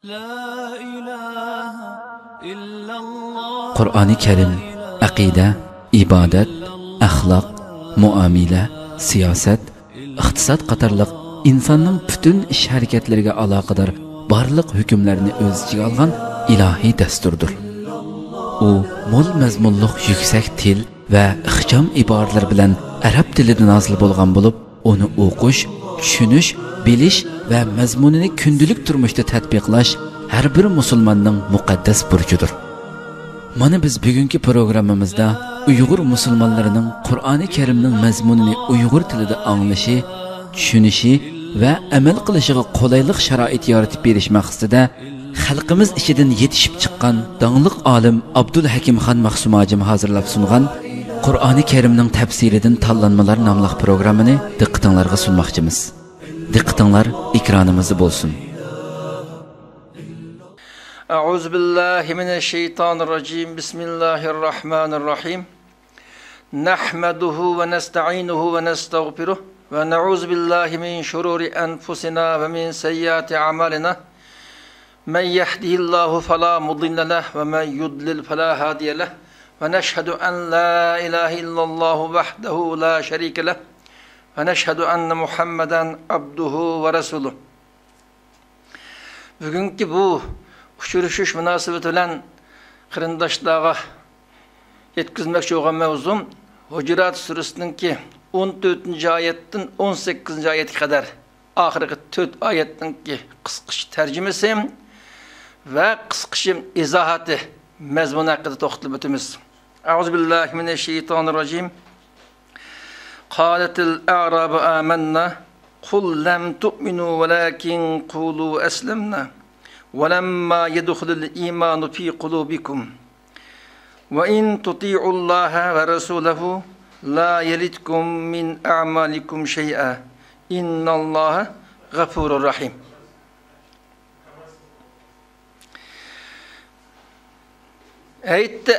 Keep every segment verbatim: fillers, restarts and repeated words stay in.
لا إله إلا الله. قۇرئانى كەرىم ئەقىدە، ئىبادەت، ئەخلاق، مۇئامىلە، سىياسەت، ئىقتىساد قاتارلىق ئىنساننىڭ پۈتۈن ئىش-ھەرىكەتلىرىگە ئالاقىدار بارلىق ھۆكۈملەرنى ئۆز ئىچىگە ئالغان ئىلاھىي دەستۇردۇر. ئۇ مول مەزمۇنلۇق يۈكسەك تىل ۋە ئىخچام ئىبارىلەر بىلەن ئەرەب تىلىدا نازىل بولغان بولۇپ، ئۇنى ئوقۇش، چۈشىنىش، بىلىش ۋە مەزمۇنىنى كۈندىلىك تۇرمۇشتا تەتبىقلاش ھەر بىر مۇسۇلماننىڭ مۇقەددەس بۇرچىدۇر. مانا بىز بۈگۈنكى پروگراممىمىزدا ئۇيغۇر مۇسۇلمانلىرىنىڭ قۇرئانى كەرىمنىڭ مەزمۇنىنى ئۇيغۇر تىلىدا ئاڭلىشى، چۈشىنىشى ۋە ئەمەل قىلىشىغا قولايلىق شارائىت يارىتىپ بېرىش مەقسىتىدە خەلقىمىز ئىچىدىن يېتىشىپ چىققان داڭلىق ئالىم ئابدۇلھەكىمخان مەخسۇم ھاجىم ھازىرلاپ سۇنغان قۇرئانى كەرىمنىڭ تەپسىرىدىن تاللانمىلار ناملىق پروگراممىنى دىققىتىڭلارغا سۇنماقچىمىز. دىققىتىڭلار ئېكرانىمىزدا بولسۇن. أعوذ بالله من الشيطان الرجيم. بسم الله الرحمن الرحيم. نحمده ونستعينه ونستغفره ونعوذ بالله من شرور أنفسنا ومن سيئات أعمالنا. من يهده الله فلا مضل له ومن يضلل فلا هادي له. ونشهد أن لا إله إلا الله وحده لا شريك له. ونشهد أن محمدا عبده ورسوله. بۈگۈنكى بۇ ئۇچرىشىش مۇناسىۋىتى بىلەن قېرىنداشلارغا يەتكۈزمەكچى بولغان مەۋزۇم ھۇجرات سۈرىسىنىڭكى ئون تۆتىنچى ئايەتتىن ئون سەككىزىنچى ئايەتكە قەدەر ئاخىرقى تۆت ئايەتنىڭكى قىسقىچە تەرجىمىسى ۋە قىسقىچە ئىزاھاتى، مەزمۇنى ھەققىدە توختىلىپ ئۆتىمىز. أعوذ بالله من الشيطان الرجيم. قالت الأعراب آمنا قل لم تؤمنوا ولكن قولوا أسلمنا ولما يدخل الإيمان في قلوبكم وإن تطيعوا الله ورسوله لا يلتكم من أعمالكم شيئا إن الله غفور رحيم. ئېيتتى،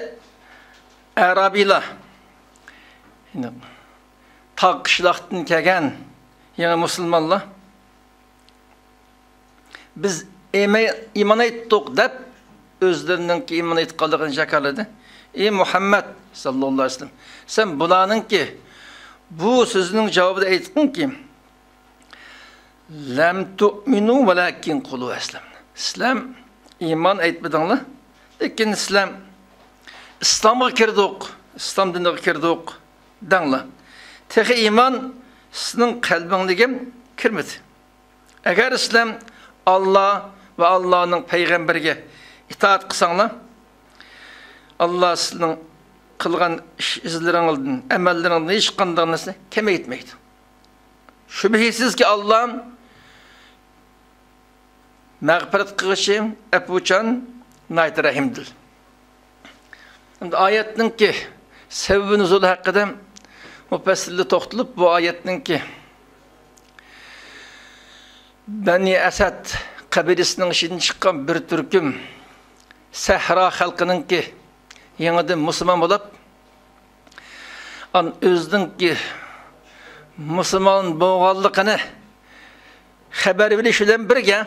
ئەرابىيلار، يەنى تاغ قىشلاقتىن كەلگەن يېڭى مۇسۇلمانلار، بىز ئىمە-، ئىمان ئېيتتۇق دەپ، ئۆزلىرىنىڭكى ئىمان ئېيتقانلىقىنى جاكارلىدى. ئى مۇھەممەد ساللاللاھۇ ئەلەيھى ۋەسەللەم، سەن بۇلارنىڭكى بۇ سۆزىنىڭ جاۋابىدا ئېيتقىنكى، لەم تۇئمىنۇ ۋەلەكىن قۇلۇ ئەسلەمنا. سىلەر ئىمان ئېيتمىدىڭلار، لېكىن سىلەر ئىسلامغا كىردۇق، ئىسلام دىنىغا كىردۇق دەڭلار. تېخى ئىمان سىزنىڭ قەلبىڭلىگە كىرمىدى. ئەگەر سىلەر ئاللا ۋە ئاللانىڭ پەيغەمبىرىگە ئىتائەت قىلساڭلار، ئاللا سىزنىڭ قىلغان ئىش ئىزلىرىڭىزدىن، ئەمەللىرىڭىزدىن ھېچقانداق نەرسىنى كەمەيتمەيدۇ. شۈبھىسىزكى، ئاللا مەغپىرەت قىلغۇچى، ئەپۇچان، ناھايىتى رەھىمدىل. ئەمدى ئايەتنىڭكى سەۋەبى نۇزۇلى ھەققىدە مۇپەسسىرلەر توختىلىپ، بۇ ئايەتنىڭكى بەنى ئەسەد قەبىلىسىنىڭ ئىچىدىن چىققان بىر تۈركۈم سەھرا خەلقىنىڭكى يېڭىدىن مۇسۇلمان بولۇپ، ئان-، ئۆزىنىڭكى مۇسۇلمان بولغانلىقىنى خەۋەر بېرىش بىلەن بىرگە،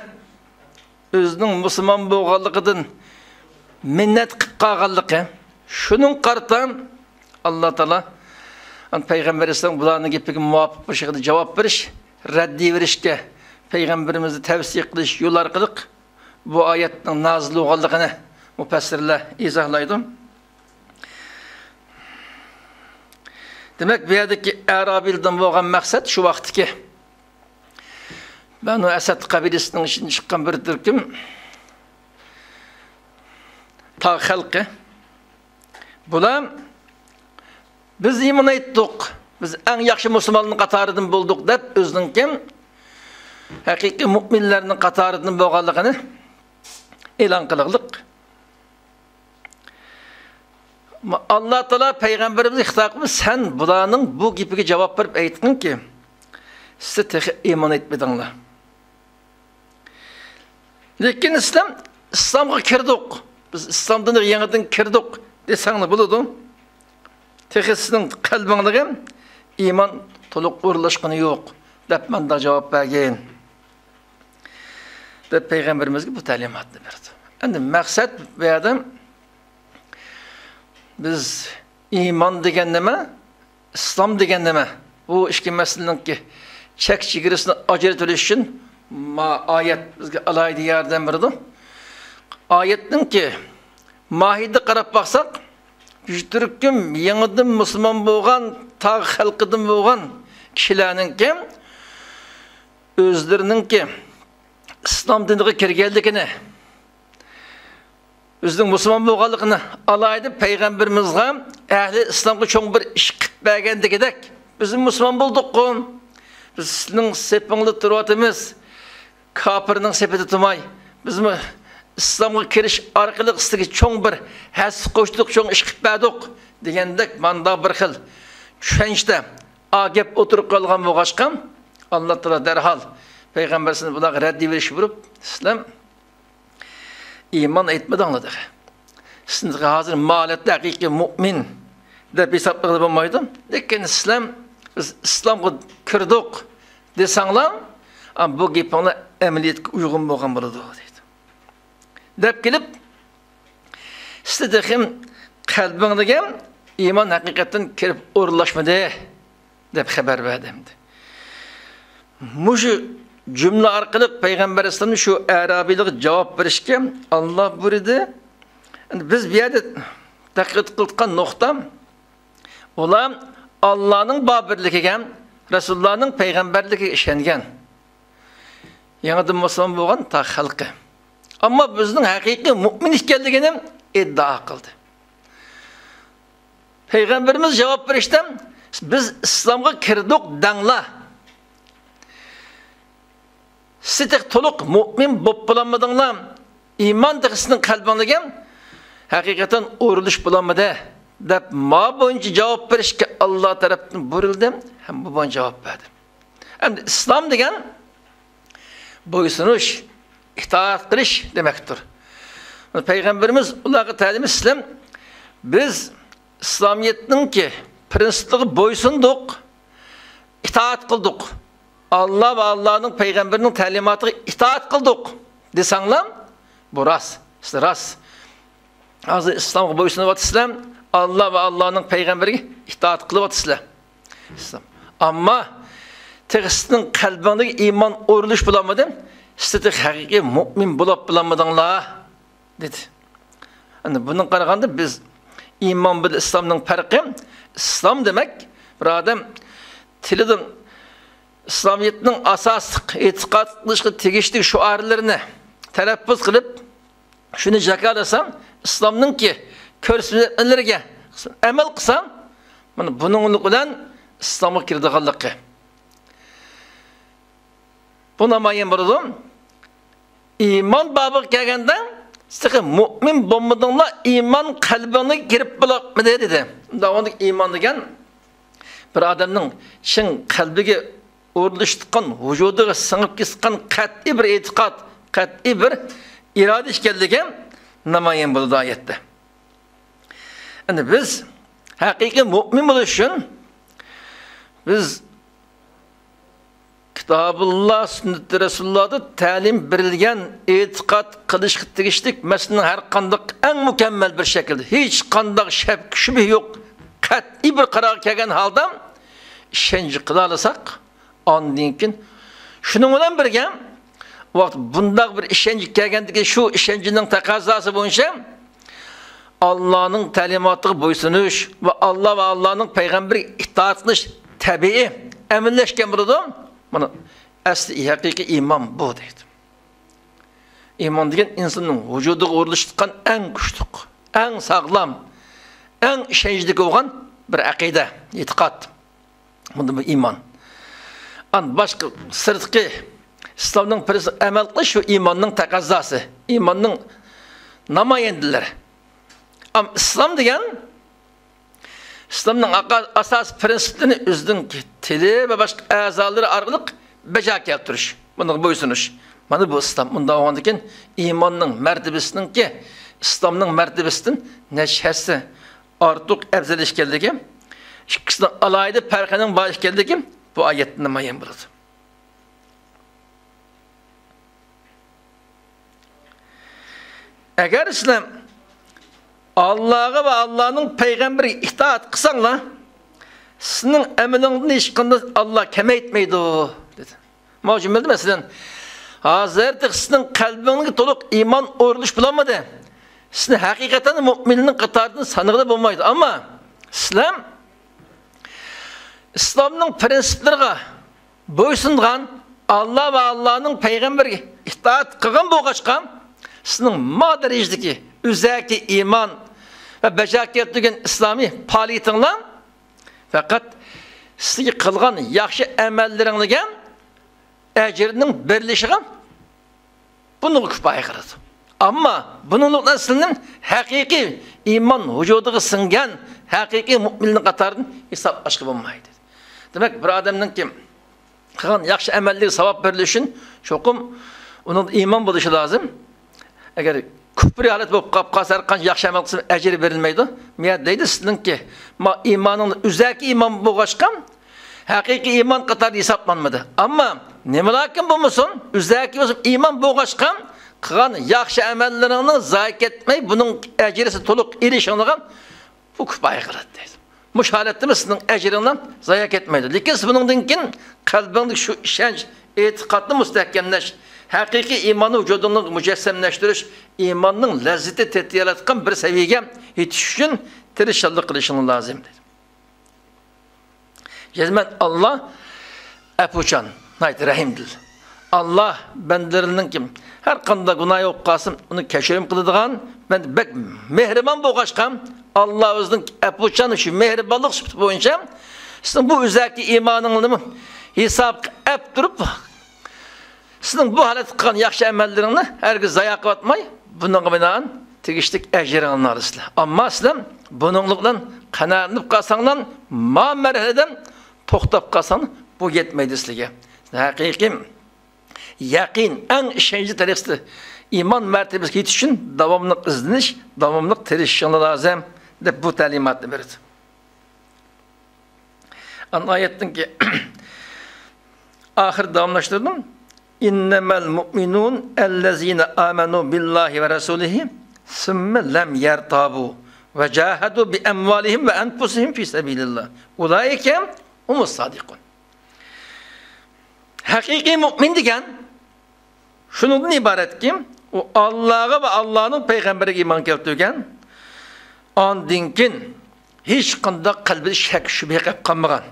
ئۆزىنىڭ مۇسۇلمان بولغانلىقىدىن مىننەت قىلىپ قالغانلىقى، شۇنىڭغا قارىتا ئاللا تائالا پەيغەمبەر ئەلەيھىسسالام بۇلارنىڭ گېپىگە مۇۋاپىق بىر شەكىلدە جاۋاب بېرىش، رەددىيە بېرىشكە پەيغەمبىرىمىزنى تەۋسىيە قىلىش يولى ئارقىلىق بۇ ئايەتنىڭ نازىل بولغانلىقىنى مۇپەسسىرلەر ئىزاھلايدۇ. دېمەك، بۇ يەردىكى ئەرابىيلىدىن بولغان مەقسەت شۇ ۋاقىتتىكى بەنۇ ئەسەد قەبىلىسىنىڭ ئىچىدىن چىققان بىر تۈركۈم تاغ خەلقى. بۇلار، بىز ئىمان ئېيتتۇق، بىز ئەڭ ياخشى مۇسۇلمانلارنىڭ قاتارىدىن بولدۇق دەپ، ئۆزىنىڭكى ھەقىقىي مۇئمىنلەرنىڭ قاتارىدىن بولغانلىقىنى ئېلان قىلغانلىق. ئاللا تائالا پەيغەمبىرىمىزگە خىتاب قىلىپ، سەن بۇلارنىڭ بۇ گېپىگە جاۋاب بېرىپ ئېيتقىنكى، سىز تېخى ئىمان ئېيتمىدىڭلار. لېكىن ئىسلام، ئىسلامغا كىردۇق، بىز ئىسلام دىنىغا يېڭىدىن كىردۇق دېسەڭلار بولىدۇ. تېخى سىزنىڭ قەلبىڭلارغا ئىمان تولۇق ئورۇنلاشقىنى يوق، دەپ مانداق جاۋاب بەرگەن. دەپ پەيغەمبىرىمىزگە بۇ تەلىماتنى بەردى. ئەمدى مەقسەت بۇ يەردە بىز ئىمان دېگەن نېمە؟ ئىسلام دېگەن نېمە؟ بۇ ئىككى مەسىلىنىڭكى چەك چېگرىسىنى ئاجرىتىۋېلىش ئۈچۈن ما-، ئايەت بىزگە ئالاھىدە ياردەم بېرىدۇ. ئايەتنىڭكى ماھىيىتىگە قاراپ باقساق، يۈز تۈركۈم يېڭىدىن مۇسۇلمان بولغان، تاغ خەلقىدىن بولغان كىشىلەرنىڭكى ئۆزلىرىنىڭكى ئىسلام دىنىغا كىرگەنلىكىنى، ئۆزىنىڭ مۇسۇلمان بولغانلىقىنى ئالاھىدە پەيغەمبىرىمىزغا ئەھلى ئىسلامغا چوڭ بىر ئىش قىلىپ بەرگەندىكىدەك، بىزمۇ مۇسۇلمان بولدۇققۇ، بىز سىزنىڭ سېپىڭدا تۇرۇۋاتىمىز، كاپىرنىڭ سېپىدە تۇرماي، بىزمۇ ئىسلامغا كىرىش ئارقىلىق سىزگە چوڭ بىر ھەسسە قوشتۇق، چوڭ ئىش قىلىپ بەردۇق دېگەندەك، ماندا بىر خىل چۈشەنچتە ئا گەپ ئولتۇرۇپ قالغان بولغاچقا، ئاللا تائالا دەرھال پەيغەمبەرسىنى بۇلارغا رەددىيە بېرىشكە بۇيرۇپ، سىلەر ئىمان ئېيتمىدىڭلار تېخى. سىزنى ھازىر ما ھالەتتە ھەقىقىي مۇئمىن دەپ ھېسابلىغىلى بولمايدۇ. لېكىن سىلەر بىز ئىسلامغا كىردۇق دېسەڭلار، ئا، بۇ گېپىڭلار ئەمەلىيەتكە ئۇيغۇن بولغان بولىدۇ، دەيدۇ. دەپ كېلىپ، سىزدە تېخى قەلبىڭدىكى ئىمان ھەقىقەتەن كىرىپ ئورۇنلاشمىدى، دەپ خەۋەر بەردى ئەمدى. مۇشۇ جۈملە ئارقىلىق پەيغەمبەر ئەلەيھىسسالام شۇ ئەرابىيلارغا جاۋاب بېرىشكە ئاللا بۇيرۇدى. ئەمدى بىز بۇ يەردە دىققەت قىلىدىغان نۇقتا، ئۇلار ئاللانىڭ بار بىرلىكىگە، رەسۇلۇللانىڭ پەيغەمبەرلىكىگە ئىشەنگەن، يېڭىدىن مۇسۇلمان بولغان تاغ خەلقى. ئەمما بىزنىڭ ھەقىقىي مۇئمىن ئىكەنلىكىنى ئىددىئا قىلدى. پەيغەمبىرىمىز جاۋاب بېرىشتە، بىز ئىسلامغا كىردۇق دەڭلار. سىز تېخى تولۇق مۇئمىن بولۇپ بولالمىدىڭلار. ئىمان تېخى سىزنىڭ قەلبىڭلىگە ھەقىقەتەن ئورۇنلىشىپ بولالمىدى، دەپ ما بويىچە جاۋاب بېرىشكە ئاللا تەرەپتىن بۇيرۇلدى ھەم بۇ بويىچە جاۋاب بەردى. ئەمدى ئىسلام دېگەن بويسۇنۇش، ئىتائەت قىلىش دېمەكتۇر. پەيغەمبىرىمىز ئۇلارغا تەلىمى، سىلەر بىز ئىسلامىيەتنىڭكى پىرىنسىپلىرىغا بويسۇندۇق، ئىتائەت قىلدۇق. ئاللا ۋە ئاللانىڭ پەيغەمبىرىنىڭ تەلىماتىغا ئىتائەت قىلدۇق دېسەڭلار، بۇ راست، سىز راست. ھازىر ئىسلامغا بويسۇنۇۋاتىسىلەر، ئاللا ۋە ئاللانىڭ پەيغەمبىرىگە ئىتائەت قىلىۋاتىسىلەر. ئىسلام. ئەمما تېخى سىزنىڭ قەلبىڭدىكى ئىمان ئورۇنلىشىپ بولالمىدى، سىز تېخى ھەقىقىي مۇئمىن بولۇپ بولالمىدىڭلار، دېدى. ئەمدى بۇنىڭغا قارىغاندا بىز ئىمان بىلەن ئىسلامنىڭ پەرقى، ئىسلام دېمەك، بىر ئادەم تىلىدىن ئىسلامىيەتنىڭ ئاساسلىق ئېتىقاد قىلىشقا تېگىشلىك شوئارلىرىنى تەلەپپۇز قىلىپ، شۇنى جاكارلىسا، ئىسلامنىڭكى كۆرسىتىلگەنلىرىگە ئەمەل قىلسا، مانا بۇنىڭلىق بىلەن ئىسلامغا كىرىدىغانلىقى. بۇ نامايان بولىدۇ. ئىمان بابىغا كەلگەندە، سىز تېخى مۇئمىن بولمىدىڭلار، ئىمان قەلبىڭلارغا كىرىپ بولۇپمىدى، دېدى. ئۇنداق بولغاندا ئىمان دېگەن بىر ئادەمنىڭ چىن قەلبىگە ئورۇنلىشىپ تۇتقان، ۋۇجۇدىغا سىڭىپ كېتىپ تۇتقان قەتئىي بىر ئېتىقاد، قەتئىي بىر ئىرادە ئىكەنلىكى نامايان بولىدۇ ئايەتتە. ئەمدى بىز ھەقىقىي مۇئمىن بولۇش ئۈچۈن بىز كىتابۇللا، سۈننىتى رەسۇلۇللادا تەلىم بېرىلگەن ئېتىقاد قىلىشقا تېگىشلىك مەسىلىنىڭ ھەر قانداق ئەڭ مۇكەممەل بىر شەكىلدە، ھېچ قانداق شەك-شۈبھە يوق، قەتئىي بىر قارارغا كەلگەن ھالدا ئىشەنچ قىلالىساق، ئاندىن كېيىن شۇنىڭ بىلەن بىرگە، ۋاقىت بۇنداق بىر ئىشەنچكە كەلگەندىكىن، شۇ ئىشەنچنىڭ تەقەززاسى بويىچە ئاللانىڭ تەلىماتىغا بويسۇنۇش ۋە ئاللا ۋە ئاللانىڭ پەيغەمبىرىگە ئىتائەت قىلىش تەبىئىي ئەمەللەشكەن بولىدۇ. مانا، ئەسلى ھەقىقىي ئىمان بۇ، دەيدۇ. ئىمان دېگەن ئىنساننىڭ ۋۇجۇدىغا ئورۇنلىشىپ تۇتقان ئەڭ كۈچلۈك، ئەڭ ساغلام، ئەڭ ئىشەنچلىك بولغان بىر ئەقىدە، ئېتىقاد. بۇندا بۇ ئىمان. ئان باشقا سىرتقى ئىسلامنىڭ پىرىنسىپىغا ئەمەل قىلىش شۇ ئىماننىڭ تەقەززاسى، ئىماننىڭ نامايەندىلىرى. ئەم، ئىسلام دېگەن ئىسلامنىڭ ئاقا-، ئاساسىي پىرىنسىپلىرىنى ئۆزىنىڭ تىلى ۋە باشقا ئەزالىرى ئارقىلىق بەجا كەلتۈرۈش، بۇنىڭغا بويسۇنۇش. مانا بۇ ئىسلام. ئۇنداق بولغاندىكىن ئىماننىڭ مەرتىبىسىنىڭكى ئىسلامنىڭ مەرتىبىسىدىن نەچچە ھەسسە ئارتۇق ئەۋزەل ئىكەنلىكى، ئىككىسىنىڭ ئالاھىدە پەرقىنىڭ بار ئىكەنلىكى بۇ ئايەتتىن نامايان بولىدۇ. ئەگەر سىلەر ئاللاغا ۋە ئاللانىڭ پەيغەمبىرىگە ئىتائەت قىلساڭلار، سىزنىڭ ئەمىلىڭدىن ھېچقانداق ئاللا كەمەيتمەيدۇ، دېدى. ماۋۇ جۈملىدە، مەسىلەن، ھازىر سىزنىڭ قەلبىڭىزگە تولۇق ئىمان ئورۇنلىشىپ بولالمىدى. سىزنى ھەقىقەتەن مۆمىنلەرنىڭ قاتارىدىن سانىغىلى بولمايدۇ. ئەمما سىلەر ئىسلامنىڭ پىرىنسىپلىرىغا بويسۇنغان، ئاللا ۋە ئاللانىڭ پەيغەمبىرىگە ئىتائەت قىلغان بولغاچقا، سىزنىڭ ما دەرىجىدىكى ئۆزەكى ئىمان ۋە بەجا كەلتۈرگەن ئىسلامىي پائالىيىتىڭلار پەقەت سىزگە قىلغان ياخشى ئەمەللىرىڭلارغا ئەجىرنىڭ بېرىلىشىغا بۇنىڭغا كۇپايە قىلىدۇ. ئەمما بۇنىڭ بىلەن سىلىنىڭ ھەقىقىي ئىمان ۋۇجۇدىغا سىڭگەن ھەقىقىي مۆمىنلەر قاتارىدىن ھېسابلاشقا بولمايدۇ. دېمەك، بىر ئادەمنىڭكى قىلغان ياخشى ئەمەللىرىگە ساۋاب بېرىلىشى ئۈچۈن چوقۇم ئۇنىڭ ئىمان بولۇشى لازىم. ئەگەر كۇپرى ھالەت بولۇپ قاپ قالسا، ھەر قانچە ياخشى ئەمەل قىلسىمۇ ئەجرى بېرىلمەيدۇ. مۇ يەردە دەيدۇ، سىزنىڭكى ما ئىمانىڭ ئۆزەكى ئىمان بولغاچقا، ھەقىقىي ئىمان قاتارىدا ھېسابلانمىدى. ئەمما نېمىلاركىن بولمىسۇن، ئۆزەكى بولسۇن ئىمان بولغاچقا، قىلغان ياخشى ئەمەللىرىڭنىڭ زايە كەتمەي، بۇنىڭ ئەجرىسى تولۇق ئېلىشىڭلىغا بۇ كۇپايە قىلىدۇ دەيدۇ. مۇشۇ ھالەتتىمۇ سىزنىڭ ئەجرىڭلار زايە كەتمەيدۇ. لېكىن سىز بۇنىڭدىن كېيىن قەلبىڭدىكى شۇ ئىشەنچ، ئېتىقادنى مۇستەھكەملەش، ھەقىقىي ئىماننى ۋۇجۇدۇڭلارغا مۇجەسسەملەشتۈرۈش، ئىماننىڭ لەززىتى تېتىيالايدىغان بىر سەۋىيەگە يېتىش ئۈچۈن تىرىشچانلىق قىلىشىڭلار لازىم دەيدۇ. جەزمەن ئاللا ئەپۇچان، ناھايىتى رەھىمدىل. ئاللا بەندىلىرىنىڭكى ھەر قانداق گۇناھى بولۇپ قالسۇن، ئۇنى كەچۈرۈم قىلىدىغان، بەك مېھرىبان بولغاچقا، ئاللا ئۆزىنىڭ ئەپۇچان، شۇ مېھرىبانلىق سۈپىتى بويىچە سىزنىڭ بۇ ئۆزەكى ئىمانىڭلارنى ھېسابقا ئەپ تۇرۇپ، سىزنىڭ بۇ ھالەتتە قىلغان ياخشى ئەمەللىرىڭنى ھەرگىز زايە قىلىۋەتمەي، بۇنىڭغا بىنائەن تېگىشلىك ئەجرىڭلارنى ئالىسىلەر. ئەمما سىلەر بۇنىڭلىق بىلەن قانائەتلىنىپ قالساڭلار، ما مەرھەلىدە توختاپ قالساڭلار، بۇ يەتمەيدۇ سىلەرگە. ھەقىقىي يەقىن، ئەڭ ئىشەنچلىك تەرىقىسىدە ئىمان مەرتىۋىسىگە يېتىش ئۈچۈن داۋاملىق ئىزدىنىش، داۋاملىق تىرىشىشىڭلار لازىم، دەپ بۇ تەلىماتنى بېرىدۇ. ئان ئايەتنىڭكى ئاخىرى داۋاملاشتۇردۇم. إنما المؤمنون الذين آمنوا بالله ورسوله ثم لم يرتابوا وجاهدوا بأموالهم وأنفسهم في سبيل الله أولئك هم الصادقون. ھەقىقىي مۇئمىن دېگەن شۇنىڭدىن ئىبارەتكى، ئۇ ئاللاغا ۋە ئاللانىڭ پەيغەمبىرىگە ئىمان كەلتۈرگەن، ئاندىن كېيىن ھېچقانداق قەلبىدە شەك شۈبھە قېلىپ قالمىغان.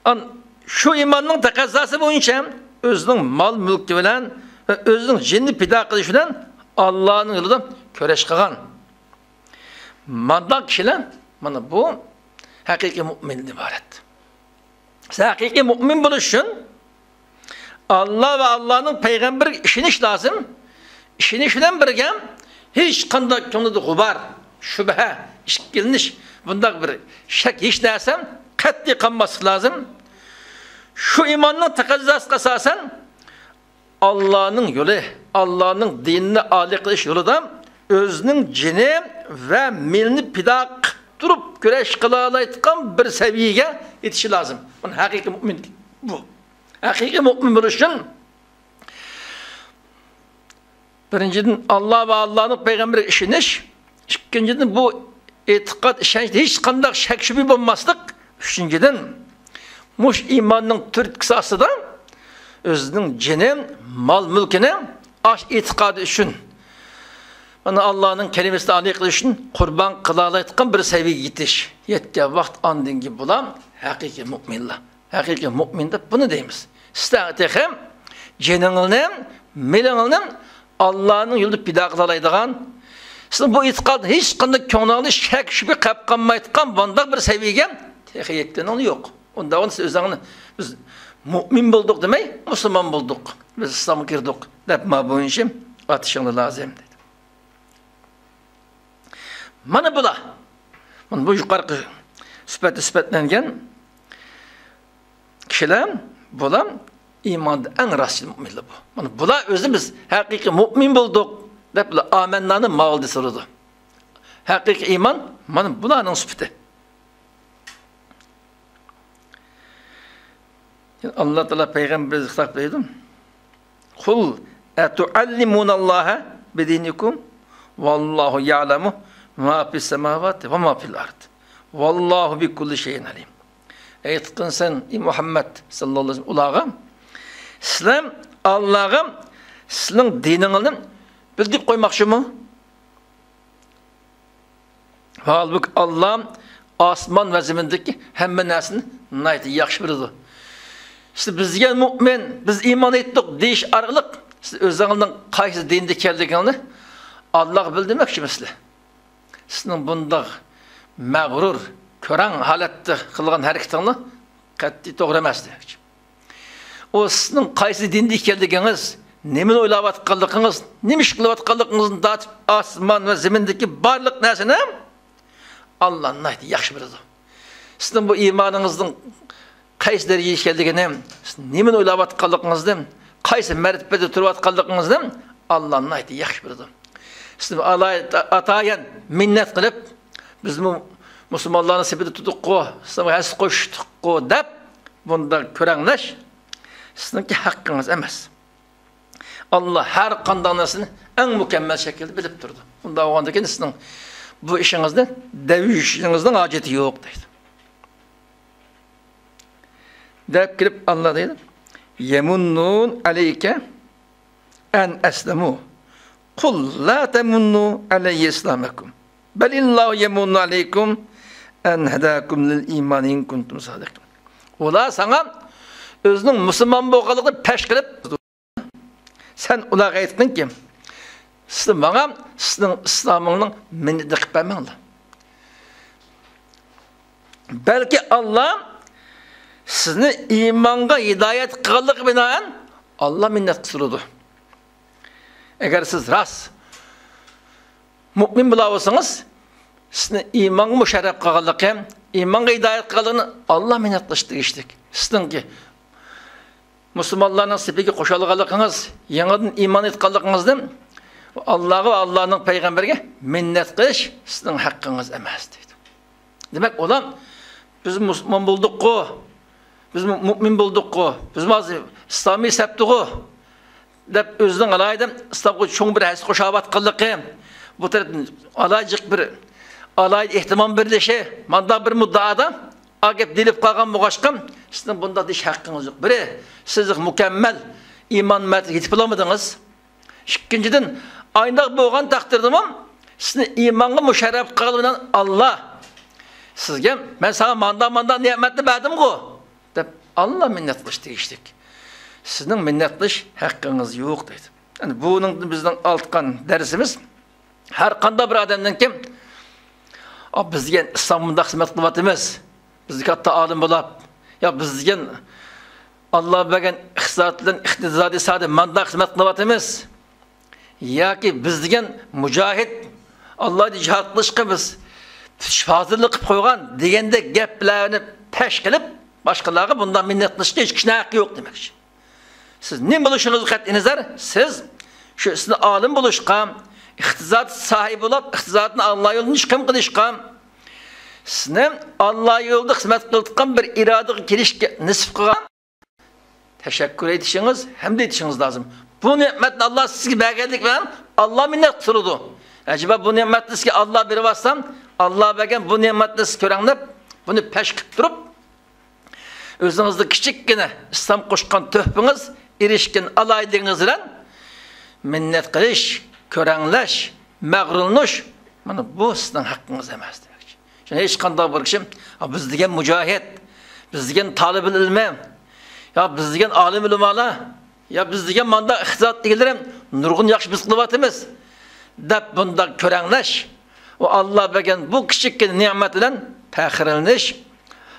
ئان-، شۇ ئىماننىڭ تەقەززاسى بويىچە ئۆزىنىڭ مال مۈلكى بىلەن ۋە ئۆزىنىڭ جېنىنى پىدا قىلىش بىلەن ئاللانىڭ يولىدا كۈرەش قىلغان. مانداق كىشىلەر، مانا بۇ ھەقىقىي مۇئمىندىن ئىبارەت. سىز ھەقىقىي مۇئمىن بولۇش ئۈچۈن ئاللا ۋە ئاللانىڭ پەيغەمبىرىگە ئىشىنىش لازىم. ئىشىنىش بىلەن بىرگە ھېچقانداق كۆڭلىدە غۇبار، شۈبھە، ئىككىلىنىش، بۇنداق بىر شەك، ھېچ نەرسە قەتئىي قالماسلىق لازىم. شۇ ئىماننىڭ تەقەززاسىغا ئاساسەن ئاللانىڭ يولى، ئاللانىڭ دىنىنى ئالىي قىلىش يولىدا ئۆزىنىڭ جېنى ۋە مېلىنى پىدا قىلىپ تۇرۇپ كۈرەش قىلالايدىغان بىر سەۋىيەگە يېتىشى لازىم. مانا ھەقىقىي مۇئمىن بۇ. ھەقىقىي مۇئمىن بولۇش ئۈچۈن بىرىنچىدىن، ئاللا ۋە ئاللانىڭ پەيغەمبىرىگە ئىشىنىش. ئىككىنچىدىن، بۇ ئېتىقاد، ئىشەنچتە ھېچقانداق شەك شۈبھە بولماسلىق. ئۈچىنچىدىن، مۇشۇ ئىماننىڭ تۈرتكىسى ئاستىدا ئۆزىنىڭ جېنى، مال مۈلكىنى ئاش ئېتىقادى ئۈچۈن، مانا، ئاللانىڭ كەلىمىسىنى ئالىي قىلىش ئۈچۈن قۇربان قىلالايدىغان بىر سەۋىيەگە يېتىش. يەتكەن ۋاقىت ئاندىن كېيىن بۇلار ھەقىقىي مۇئمىنلار. ھەقىقىي مۇئمىن دەپ بۇنى دەيمىز. سىزلەر تېخى جېنىڭلارنى، مېلىڭلارنى ئاللانىڭ يولىدا پىدا قىلالايدىغان، سىزنىڭ بۇ ئېتىقاد ھېچقانداق كۆڭلىڭىزدە شەك شۈبھە قېلىپ قالمايدىغان بۇنداق بىر سەۋىيەگە تېخى يەتكىنىڭلار يوق. ئۇنداق بولسا سىز ئۆزۈڭلارنى، بىز مۇئمىن بولدۇق دېمەي، مۇسۇلمان بولدۇق، بىز ئىسلامغا كىردۇق دەپ ما بويىچە ئاتىشىڭلار لازىم دېدى. مانا بۇلار. مانا بۇ يۇقىرىقى سۈپەتتە سۈپەتلەنگەن كىشىلەر، بۇلار ئىماندا ئەڭ راستچىل مۇئمىنلار بۇ. مانا بۇلار ئۆزى بىز ھەقىقىي مۇئمىن بولدۇق دەپ، بۇلار ئامەننانى ماۋۇ دېسە بولىدۇ. ھەقىقىي ئىمان مانا بۇلارنىڭ سۈپىتى. ئاللا تائالا پەيغەمبىرىمىزگە خىتاب قىلىدۇ. قل أتعلمون الله بِدِينِكُمْ وَاللَّهُ يَعْلَمُ مَا فِي السَّمَاوَاتِ وَمَا فِي الْأَرْضِ وَاللَّهُ بِكُلِّ شَيْءٍ عَلِيمٌ. ئېيتقىنسەن، ئى مۇھەممەد ساللاللاھۇ ئەلەيھى ۋەسەللەم، ئۇلارغا، سىلەر ئاللاغا سىلىنىڭ دىنىڭلارنى بىلدۈرۈپ قويماقچىمۇ؟ ھالبۇكى، ئاللا ئاسمان ۋە زېمىندىكى ھەممە نەرسىنى ناھايىتى ياخشى بىلىدۇ. سىز بىزگە مۇئمىن، بىز ئىمان ئېيتتۇق دېيىش ئارقىلىق، سىز ئۆزىڭىزنىڭ قايسى دىندا ئىكەنلىكىڭىزنى ئاللاغا بىلدۈرمەكچىمىسىلەر؟ سىزنىڭ بۇنداق مەغرۇر، كۆرەڭ ھالەتتە قىلغان ھەرىكىتىڭلار قەتئىي توغرا ئەمەس دېمەكچى. ئۇ سىزنىڭ قايسى دىندا ئىكەنلىكىڭىز، نېمىنى ئويلاۋاتقانلىقىڭىز، نېمە ئىش قىلىۋاتقانلىقىڭىزدىن تارتىپ، ئاسمان ۋە زېمىندىكى بارلىق نەرسىنى ئاللا ناھايىتى ياخشى بىلىدۇ. سىزنىڭ بۇ ئىمانىڭىزنىڭ قايسى دەرىجىدە ئىكەنلىكىنى، سىز نېمىنى ئويلاۋاتقانلىقىڭىزنى، قايسى مەرتىبىدە تۇرۇۋاتقانلىقىڭىزنى ئاللا ناھايىتى ياخشى بىلىدۇ. سىز ئالاي-، ئاتايىن مىننەت قىلىپ، بىزمۇ مۇسۇلمانلارنىڭ سېپىدە تۇردۇققۇ، سىزگە ھەسسە قوشتۇققۇ دەپ، بۇنداق كۆرەڭلەش سىزنىڭكى ھەققىڭىز ئەمەس. ئاللا ھەر قانداق نەرسىنى ئەڭ مۇكەممەل شەكىلدە بىلىپ تۇرىدۇ. بۇنداق بولغاندىن كېيىن سىزنىڭ بۇ ئىشىڭىزنى دەۋېلىشىڭىزنىڭ ھاجىتى يوق دەيدۇ. دەپ كىرىپ ئاللا دەيدۇ، يَمُنُّونَ عَلَيْكَ أَنْ أَسْلَمُوا قُل لَّا تَمُنُّوا عَلَيَّ إِسْلَامَكُمْ بَلِ اللَّهُ يَمُنُّ عَلَيْكُمْ أَنْ هَدَاكُمْ لِلْإِيمَانِ إِنْ كُنْتُمْ صَادِقِينَ. ئۇلار ساڭا ئۆزىنىڭ مۇسۇلمان بولغانلىقىنى پەش قىلىپ، سەن ئۇلارغا ئېيتقىنكى، سىلەر ماڭا سىزنىڭ ئىسلامىڭنىڭ مىننىتىنى قىلىپ بەرمەڭلار. بەلكى ئاللا سىزنى ئىمانغا ھىدايەت قىلغانلىقىغا بىنائەن ئاللا مىننەت قىلسۇلىدۇ. ئەگەر سىز راست مۇئمىن بولا بولسىڭىز، سىزنى ئىمانغا مۇشەررەپ قىلغانلىقى، ئىمانغا ھىدايەت قىلغانلىقىنى ئاللا مىننەت قىلىش تېگىشلىك. سىزنىڭكى مۇسۇلمانلارنىڭ سېپىگە قوشۇلغانلىقىڭىز، يېڭىدىن ئىمان ئېيتقانلىقىڭىزدىن ئاللاغا ۋە ئاللانىڭ پەيغەمبىرىگە مىننەت قىلىش سىزنىڭ ھەققىڭىز ئەمەس، دەيدۇ. دېمەك، ئۇلار، بىز مۇسۇلمان بولدۇققۇ، بىز مۇ-، مۇئمىن بولدۇققۇ، بىز ھازىر ئىسلامىي سەپتىغۇ، دەپ ئۆزىنىڭ ئالاھىدە ئىسلامغا چوڭ بىر ھەسسە قوشاۋاتقانلىقى، بۇ تەرەپتىن ئالاھىدە بىر، ئالاھىدە ئېھتىمام بېرىلىشى، مانداق بىر مۇددىئادا ئا گەپ دېيىلىپ قالغان بولغاچقا، سىزنىڭ بۇنداق دېيىش ھەققىڭىز يوق. بىرى، سىز مۇكەممەل ئىمان مەرتىۋىسىگە يېتىپ بولالمىدىڭىز. ئىككىنچىدىن، ئاينداق بولغان تەقدىردىمۇ، سىزنى ئىمانغا مۇشەررەپ قىلغان بىلەن ئاللا سىزگە، مەن ساڭا مانداق، مانداق نېمەتنى بەردىمغۇ، دەپ ئاللا مىننەت قىلىش تېگىشلىك. سىزنىڭ مىننەت قىلىش ھەققىڭىز يوق، دەيدۇ. يەنى بۇنىڭدىن بىزنىڭ ئالغان دەرسىمىز، ھەر قانداق بىر ئادەمدىنكى، «ئا، بىز دېگەن ئىسلامغا مۇنداق خىزمەت قىلىۋاتىمىز، بىز كاتتا ئالىم بولاپ، يا بىز دېگەن ئاللا بەرگەن ئىقتىساد بىلەن ئىقتىسادىي ساھەدە مانداق خىزمەت قىلىۋاتىمىز، ياكى بىز دېگەن مۇجاھىد، ئاللادا جىھاد قىلىشقا بىز پۈتۈش ھازىرلىق قىلىپ قويغان» دېگەندەك گەپلەرنى پەش قىلىپ، باشقىلارغا بۇنداق مىننەت قىلىشقا ھېچ كىشىنىڭ ھەققى يوق دېمەكچى. سىز نېمە بولۇشىڭىزغا قەتئىينەزەر، سىز شۇ سىزنى ئالىم بولۇشقا، ئىقتىساد ساھىبى بولۇپ، ئىقتىسادنى ئاللا يولىدا ئىشقىلىپ قىلىشقا، سىزنى ئاللا يولىدا خىزمەت قىلىدىغان بىر ئىرادىگە كېلىشكە نېسىپ قىلغان، تەشەككۈر ئېيتىشىڭىز، ھەمدە ئېيتىشىڭىز لازىم. بۇ نېمەتنى ئاللا سىزگە بەرگەنلىكى بىلەن ئاللا مىننەت قىلىدۇ. ئەجەبا، بۇ نېمەتنى سىزگە ئاللا بېرىۋاتسا، ئاللا بەرگەن بۇ نېمەتنى سىز كۆرەڭلەپ، بۇنى پەش قىلىپ تۇرۇپ، ئۆزىڭىزدە كىچىككىنە ئىسلام قوشقان تۆھپىڭىز، ئېرىشكەن ئالاھىدىلىكىڭىز بىلەن مىننەت قىلىش، كۆرەڭلەش، مەغرۇرلىنىش، مانا بۇ سىزنىڭ ھەققىڭىز ئەمەس دېمەكچى. شۇڭا ھېچقانداق بىر كىشى، «يا، بىز دېگەن مۇجاھىد، بىز دېگەن تالىبىل ئىلمى، يا، بىز دېگەن ئالىم ئۆلىمالار، يا، بىز دېگەن مانداق ئىقتىساد ئىگىلىرى نۇرغۇن ياخشى بىز قىلىۋاتىمىز» دەپ بۇنداق كۆرەڭلەش، ئۇ ئاللا بەرگەن بۇ كىچىككىنە نېمەت بىلەن پەخىرلىنىش،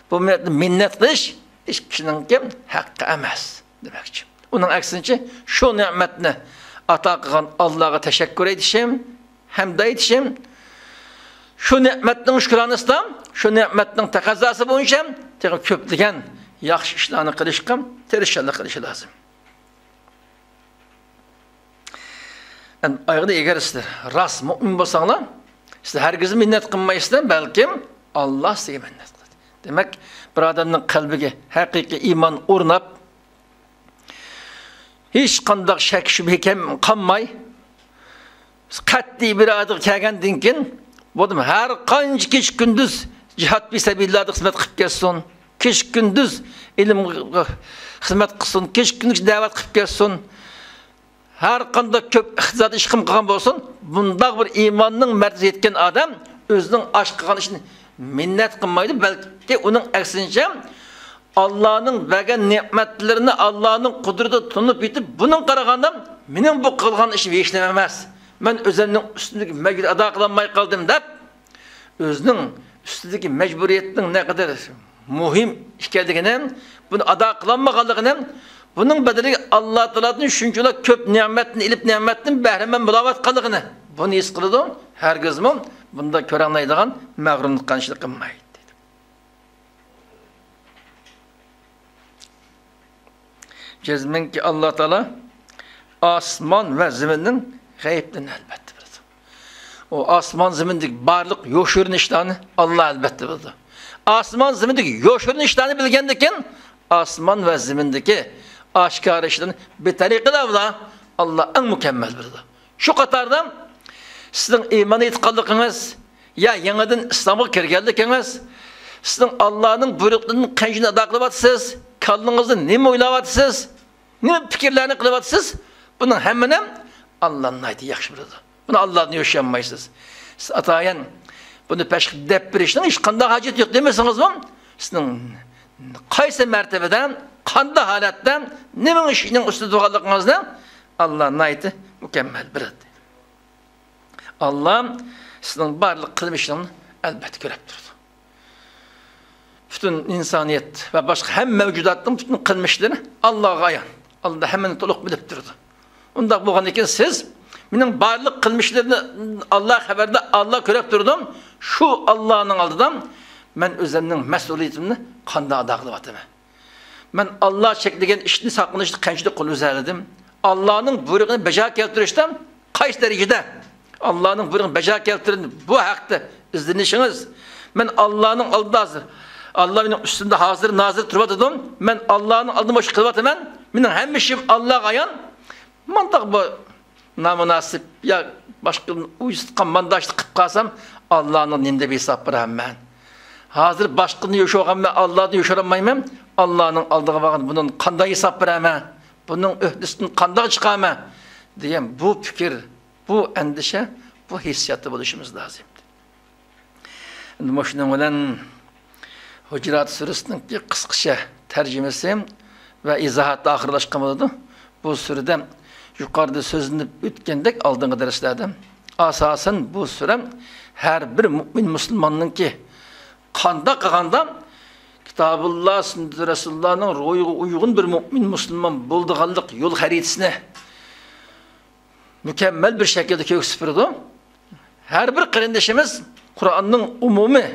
بۇ مىننەت قىلىش ھېچ كىشىنىڭكى ھەققى ئەمەس دېمەكچى. ئۇنىڭ ئەكسىنچە، شۇ نېمەتنى ئاتا قىلغان ئاللاغا تەشەككۈر ئېيتىشىم، ھەمدە ئېيتىشىم، شۇ نېمەتنىڭ شۈكرانىسىدا، شۇ نېمەتنىڭ تەقەززاسى بويىچە تېخى كۆپلىگەن ياخشى ئىشلارنى قىلىشقا تىرىشچانلىق قىلىشى لازىم. ئەگەر سىلەر راست مۇئمىن بولساڭلار، سىلەر ھەرگىز مىننەت قىلمايسىلەر، بەلكىم ئاللا سىزگە مىننەت قىلىدۇ. دېمەك، بىر ئادەمنىڭ قەلبىگە ھەقىقىي ئىمان ئورناپ، ھېچقانداق شەك-شۈبھە كەم-، قالماي، قەتئىي بىر ئىرادىگە كەلگەندىن كېيىن، بۇ ئادەم ھەر قانچە كېچە-كۈندۈز جىھاد پى سەبىلىللاھدا خىزمەت قىلىپ كەتسۇن، كېچە-كۈندۈز ئىلىمغا خىزمەت قىلسۇن، كېچە-كۈندۈز دەۋەت قىلىپ كەتسۇن، ھەر قانداق كۆپ ئىقتىسادىي ئىشقىمۇ قىلغان بولسۇن، بۇنداق بىر ئىماننىڭ مەرتىۋىسىگە يەتكەن ئادەم ئۆزىنىڭ ئاش قىلغان ئىشىنى مىننەت قىلمايدۇ، بەلكى ئۇنىڭ ئەكسىنچە، ئاللانىڭ بەرگەن نېمەتلىرىنى، ئاللانىڭ قۇدرىتىنى تونۇپ يېتىپ، بۇنىڭغا قارىغاندا مېنىڭ بۇ قىلغان ئىشىم ھېچنېمە ئەمەس. مەن ئۆزۈمنىڭ ئۈستۈمدىكى مەجبۇرىيەتنى ئادا قىلالماي قالدىم دەپ، ئۆزىنىڭ ئۈستىدىكى مەجبۇرىيەتنىڭ نەقەدەر مۇھىم ئىكەنلىكىنى، بۇنى ئادا قىلالمىغانلىقىنى، بۇنىڭ بەدىلىگە ئاللا تائالادىن شۇنچىۋالا كۆپ نېمەتنى ئېلىپ، نېمەتتىن بەھرىمەن بولاۋاتقانلىقىنى بۇنى ھېس قىلىدۇ. ھەرگىزمۇ بۇنداق كۆرەڭلەيدىغان، مەغرۇرلۇق قىلىشنى قىلمايدۇ. جەزمەنكى، ئاللا تائالا ئاسمان ۋە زېمىننىڭ غەيىبىنى ئەلۋەتتە بىلىدۇ. ئۇ ئاسمان زېمىندىكى بارلىق يوشۇرۇن ئىشلارنى ئاللا ئەلۋەتتە بىلىدۇ. ئاسمان زېمىندىكى يوشۇرۇن ئىشلارنى بىلگەندىن كېيىن، ئاسمان ۋە زېمىندىكى ئاشكارا ئىشلارنى بىتەرىقىلا بىلا ئاللا ئەڭ مۇكەممەل بىلىدۇ. شۇ قاتاردا سىزنىڭ ئىمان ئېيتقانلىقىڭىز يا يېڭىدىن ئىسلامغا كىرگەنلىكىڭىز، سىزنىڭ ئاللانىڭ بۇيرۇقلىرىنى قانچىنى ئادا قىلىۋاتىسىز، كاللىڭىزدا نېمە ئويلاۋاتىسىز، نېمە پىكىرلەرنى قىلىۋاتىسىز، بۇنىڭ ھەممىنى ئاللا ناھايىتى ياخشى بىلىدۇ. بۇنى ئاللادىن يوشۇرالمايسىز. سىز ئاتايىن بۇنى باشقا دەپ بېرىشنىڭ ھېچقانداق ھاجىتى يوق دېمىسىڭىزمۇ، سىزنىڭ قايسى مەرتىبىدە، قانداق ھالەتتە، نېمە ئىشنىڭ ئۈستىدە تۇرغانلىقىڭىزنى ئاللا ناھايىتى مۇكەممەل بىلىدۇ. ئاللا سىزنىڭ بارلىق قىلمىشىڭىزنى ئەلۋەتتە كۆرۈپ تۇرىدۇ. پۈتۈن ئىنسانىيەت ۋە باشقا ھەممە مەۋجۇداتنىڭ پۈتۈن قىلمىشلىرى ئاللاغا ئايان. ئاللا ھەممىنى تولۇق بىلىپ تۇرىدۇ. ئۇنداق بولغاندىكىن سىز، مېنىڭ بارلىق قىلمىشلىرىمنى ئاللا خەۋەردار، ئاللا كۆرۈپ تۇرىدۇ. شۇ ئاللانىڭ ئالدىدا مەن ئۆزۈمنىڭ مەسئۇلىيىتىمنى قانداق ئادا قىلىۋاتىمەن؟ مەن ئاللا چەكلىگەن ئىشنى ساقلىنىشتا قانچىلىك قول ئۈزەلىدىم؟ ئاللانىڭ بۇيرۇقىنى بەجا كەلتۈرۈشتە قايسى دەرىجىدە ئاللانىڭ بۇيرۇقىنى بەجا كەلتۈردۈم، بۇ ھەقتە ئىزدىنىشىڭىز، مەن ئاللانىڭ ئالدىدا ھازىر، ئاللا مېنىڭ ئۈستۈمدە ھازىر نازىر تۇرۇۋاتىدۇ، مەن ئاللانىڭ ئالدىدا مۇشۇ قىلىۋاتىمەن، مېنىڭ ھەممە ئىشىم ئاللاغا ئايان. مانداق بۇ نامۇناسىپ يا باشقىدىن ئۇيۇشتۇرغان مانداق ئىشنى قىلىپ قالسام، ئاللانىڭ نېمە دەپ ھېساب بېرەرمەن؟ ھازىر باشقىدىن يوشۇرغانمەن، ئاللادىن يوشۇرالمايمەن. ئاللانىڭ ئالدىغا بارغاندا بۇنىڭ قانداق ھېساب بېرەرمەن؟ بۇنىڭ ئۆھدىسىدىن قانداق چىقارمەن؟ دېگەن بۇ پىكىر، بۇ ئەندىشە، بۇ ھېسسىياتتا بولۇشىمىز لازىم. ئەمدى مۇشۇنىڭ بىلەن ھۇجرات سۈرىسىنىڭكى قىسقىچە تەرجىمىسى ۋە ئىزاھاتى ئاخىرلاشقان بولىدۇ. بۇ سۈرىدە يۇقىرىدا سۆزلىنىپ ئۆتكەندەك ئالدىنقى دەرسلەردە، ئاساسەن بۇ سۈرە ھەر بىر مۇئمىن مۇسۇلماننىڭكى قانداق قىلغاندا كىتابۇللا، سۈننىتى رەسۇلۇللانىڭ روھىغا ئۇيغۇن بىر مۇئمىن مۇسۇلمان بولىدىغانلىق يول خەرىتىسىنى مۇكەممەل بىر شەكىلدە كۆرسىتىپ بېرىدۇ. ھەر بىر قېرىندىشىمىز قۇرئاننىڭ ئومۇمىي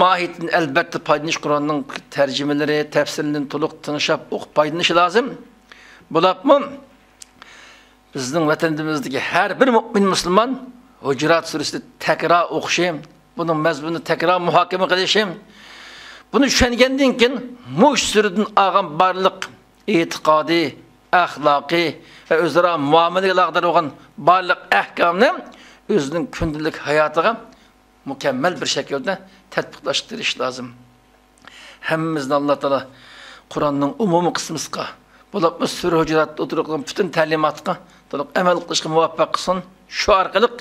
ماھىيىتىدىن ئەلۋەتتە پايدىلىنىش، قۇرئاننىڭ تەرجىمىلىرى، تەپسىرلىرىنى تولۇق تىڭشاپ ئوقۇپ پايدىلىنىشى لازىم. بولۇپمۇ بىزنىڭ ۋەتىنىمىزدىكى ھەر بىر مۇئمىن مۇسۇلمان ھۇجرات سۈرىسىنى تەكرار ئوقۇشى، بۇنىڭ مەزمۇنىنى تەكرار مۇھاكىمە قىلىشى، بۇنى چۈشەنگەندىن كېيىن مۇشۇ سۈرىدىن ئالغان بارلىق ئېتىقادىي، ئەخلاقىي ۋە ئۆزئارا مۇئامىلىگە ئالاقىدار بولغان بارلىق ئەھكامنى ئۆزىنىڭ كۈندىلىك ھاياتىغا مۇكەممەل بىر شەكىلدە تەتبىقلاشقا تىرىشىش لازىم. ھەممىمىزنى ئاللا تائالا قۇرئاننىڭ ئومۇمىي قىسمىسىغا، بولۇپمۇ سۈرە ھۇجراتتا ئوتتۇرىغا قويغان پۈتۈن تەلىماتقا تولۇق ئەمەل قىلىشقا مۇۋەپپەق قىلسۇن. شۇ ئارقىلىق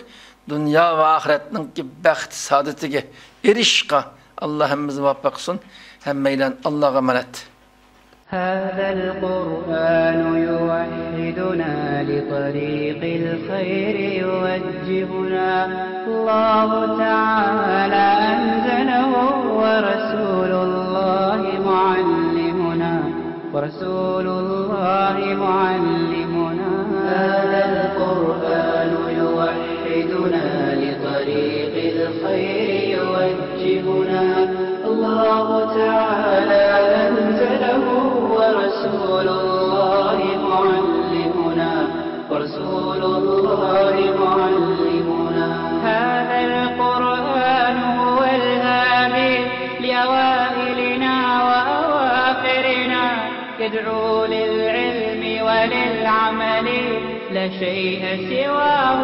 دۇنيا ۋە ئاخىرەتنىڭكى بەخت سائادىتىگە ئېرىشىشقا ئاللا ھەممىمىزنى مۇۋەپپەق قىلسۇن. ھەممەيلەن ئاللاغا ئامانەت. هذا القرآن يوحدنا لطريق الخير يوجهنا. الله تعالى أنزله ورسول الله معلمنا. ورسول الله معلمنا. هذا القرآن يوحدنا لطريق الخير يوجهنا. الله تعالى أنزله ورسول الله معلمنا. ورسول الله معلمنا. هذا القرآن هو الهادي لأوائلنا وأواخرنا. يدعو للعلم وللعمل، لا شيء سواه